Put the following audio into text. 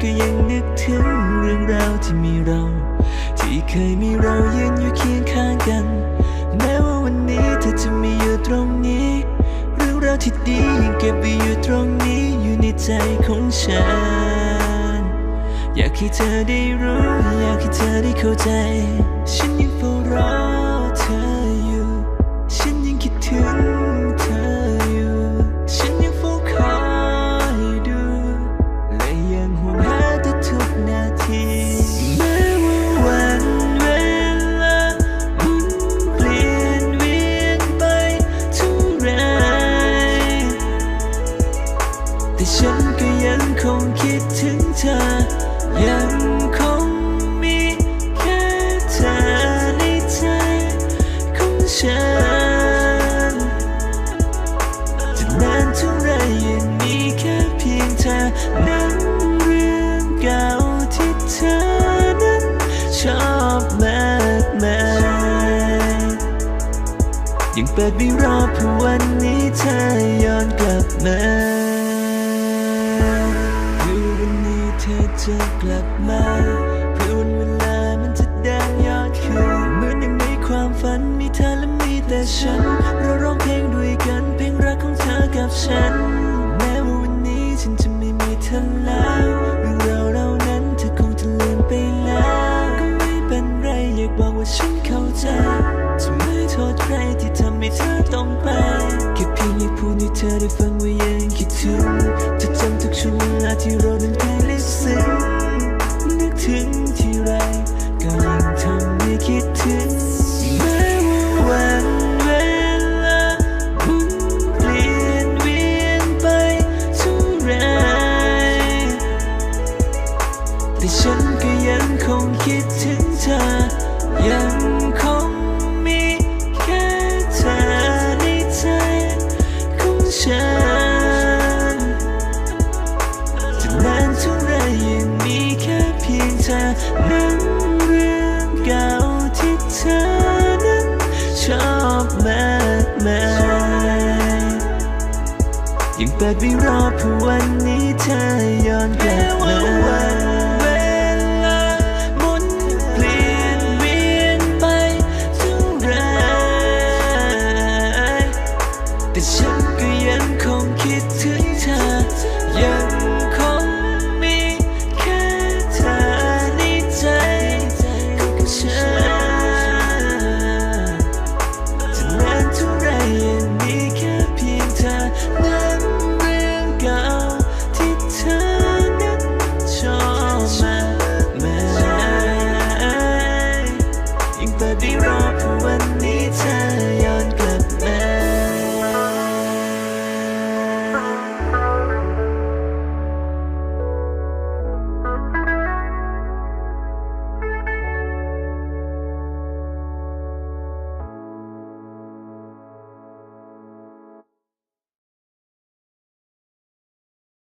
ກໍຍັງນຶກເຖິງເລື່ອງລາວທີ່ມີເຮົາ ທີ່ເຄີຍມີເຮົາຢືນຢູ່ຄຽງຂ້າງກັນ. ແມ້ວ່າວັນນີ້ເທາຈະບໍ່ຢູ່ຕົງນີ້ ເລື່ອງລາວທີ່ດີຍັງເກັບໄວ້ຢູ່ຕົງນີ້ ຢູ່ໃນໃຈຂອງສັນ. ຢາກໃຫ້ເທາໄດ້ຮູ້ ຢາກໃຫ້ເທາໄດ້ເຂົ້າໃຈ ສັນຍັງເຝົ້າລໍເທາຢູ່ ສັນຍັງຄິດເຖິງເທາຢູ່ ສັນຍັງເຝົ້າຄອຍດູ ແລະຍັງຫ່ວງຫາທຸກໆນາທີ. ແມ້ວ່າວັນເວລາໝູນປ່ຽນວຽນໄປເທົ່າໃດ ແຕ່ສັນກໍຍັງຄົງຄິດເຖິງເທາ ຍັງຄົງມີແຄ່ເທາໃນໃຈຂອງສັນ. ຈະນານເທົ່າໃດຍັງມີແຄ່ພຽງເທາ ນຳເລື່ອງເກົ່າທີ່ເທານັ້ນຊອບມາກມາຍ ຍັງເປີດໄວ້ລໍເພື່ອວັນນີ້ເທາຍ້ອນກັບມາ ເພື່ອວັນນີ້ເທາຈະກັບມາ ເພື່ອວັນເວລາມັນຈະ ເດີນຍ້ອນຄືນ ເໝືອນດັ່ງໃນຄວາມຝັນ ມີເທາ ແລະມີແຕ່ສັນ ເຮົາຮ້ອງເພງດ້ວຍກັນ ເພງຮັກຂອງເທາກັບສັນ. ແມ້ວ່າວັນນີ້ສັນຈະໄມ່ມີເທາແລ້ວ ເລື່ອງລາວເຫຼົ່ານັ້ນເທາຄົງຈະລືມໄປແລ້ວ ກໍໄມ່ເປັນໄລ ຢາກບອກວ່າສັນເຂົ້າໃຈ ຈະໄມ່ໂທດໃຜທີ່ທຳໃຫ້ເທາຕ້ອງໄປ ແຄ່ພຽງໃຫ້ຜູ້ທີ່ເທາໄດ້ຟັງວ່າຍັງຄິດເຖິງ ຈະຈຳທຸກຊ່ວງເວລາທີ່ເຮົານັ້ນເຄີຍລຶກເຖິງ ນຶກເຖິງທີໄລ ກໍຍິ່ງທຳໃຫ້ຄິດເຖິງ ແມ້ວ່າວັນເວລາໝູນປ່ຽນວຽນໄປເທົ່າໃດ ແຕ່ສັນກໍຍັງຄົງຄິດເຖິງເທາ ຍັງຄົງມີແຄ່ເທາໃນໃຈຂອງສັນ. ຈະນານເທົ່າໃດຍັງມີແຄ່ພຽງເທາ ນຳເລື່ອງເກົ່າທີ່ເທານັ້ນຊອບມາກມາຍ ຍັງເປີດໄວ້ລໍເພື່ອວັນນີ້ເທາຍ້ອນກັບມາ.